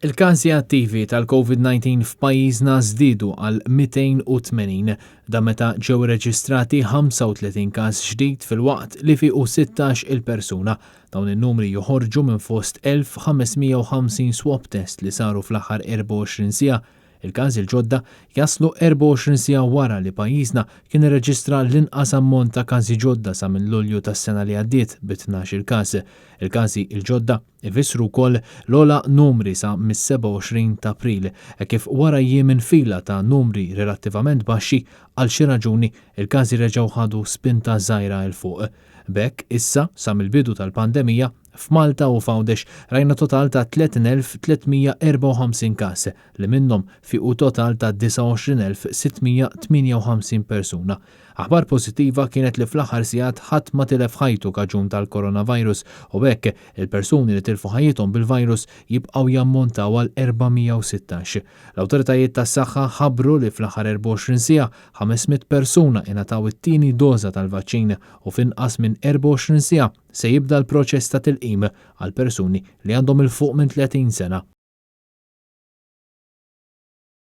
Il-każi attivi tal-COVID-19 f'pajjiżna żdiedu għal 280, dan meta ġew irreġistrati 35 każ ġdid filwaqt li fiequ 16 il-persuna. Dawn in-numri joħorġu minn fost 1,550 swab test li saru fl-aħħar 24 siegħa. Il-każi l-ġodda jaslu 24 siegħa wara li pajjiżna kien irreġistra l-inqas ammont ta' każi ġodda sa minn Lulju tas-sena li għaddiet bi 12-il każ. Il-każi l-ġodda ifissru wkoll l-ogħla numri sa mis-27 ta' April, hekk kif wara jiem infila ta' numri relattivament baxxi, għal xi raġuni il-każi reġgħu ħadu spinta żgħira 'l fuq. B'hekk, issa, sa mill-bidu tal-pandemija, f'Malta u f'Għawdex rajna total ta' 30,354 każ, li minnhom fiequ total ta' 29,658 persuna. Aħbar pożittiva kienet li fl-aħħar sigħat ħadd ma tilef ħajtu kaġun tal-coronavirus u b'hekk il-persuni li tilfu ħajjithom bil-virus jibqgħu jammontaw għal 416. L-awtoritajiet tas-saħħa ħabbru li fl-aħħar 24 siegħa 500 persuna ingħataw it-tieni doża tal-vaċċin u f'inqas minn 24 siegħa se jibda l-proċess ta' tilqim għal persuni li għandhom 'il fuq minn 30 sena.